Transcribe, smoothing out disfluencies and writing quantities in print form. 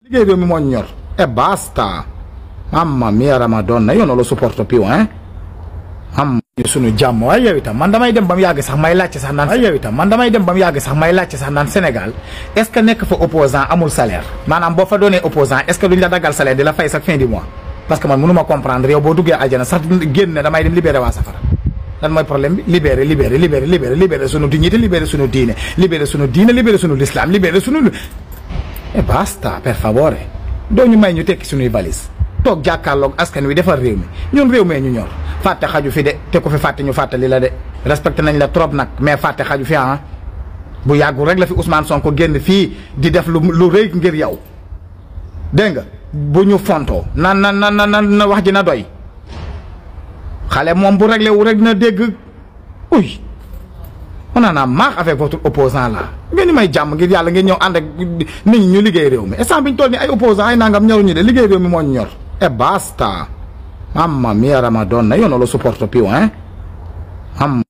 liggéey réew mi moo ñor e basta. Mamma mia Ramadonna, io non lo sopporto più, Mamma mia, sono jàmm waaye yow itam man damay dem ba mu yàgg sax may laajte sax naan yow itam man damay dem ba mu yàgg sax may laajte sax naan Sénégal est-ce que nekk fa opposant amul salaire maanaam boo fa doonee opposant est-ce que duñ la daggal salaire di la fay sax fin du mois parce que man mënu ma comprendre yow boo duggee aljana sax génn ne damay dem libéré waa safara lan mooy problème bi libéré sunu dignité libéré sunu diine libéré sunu l'islam libéré sunu e basta per favore doo ñu may ñu tekki sunuy valise toog jàkkaarloog askan wi defar réew mi ñun réew mee ñu ñor fàtte xaju fi de te ko fi fàtte ñu fàttali la de respecté nañ la trop nag mais fàtte xaju fi bu yàggul rek la fi Ousmane Sonko génn fii di def lu rëy ngir yow dégg nga bu ñu fontoo na wax ji na doy xale moom bu réglé wu rek na dégg uy on en a marre avec votre opposant là ngeen di may jàmm ngir yàlla ngeen ñëw ànd ak nit ñi ñu liggéey réew mi instant bi ñu toll ni ay opposant ay nangam ñoruñu de liggéey réew mi moo ñu ñor e basta. Mamma mia Ramadonna, io non lo sopporto più, Mamma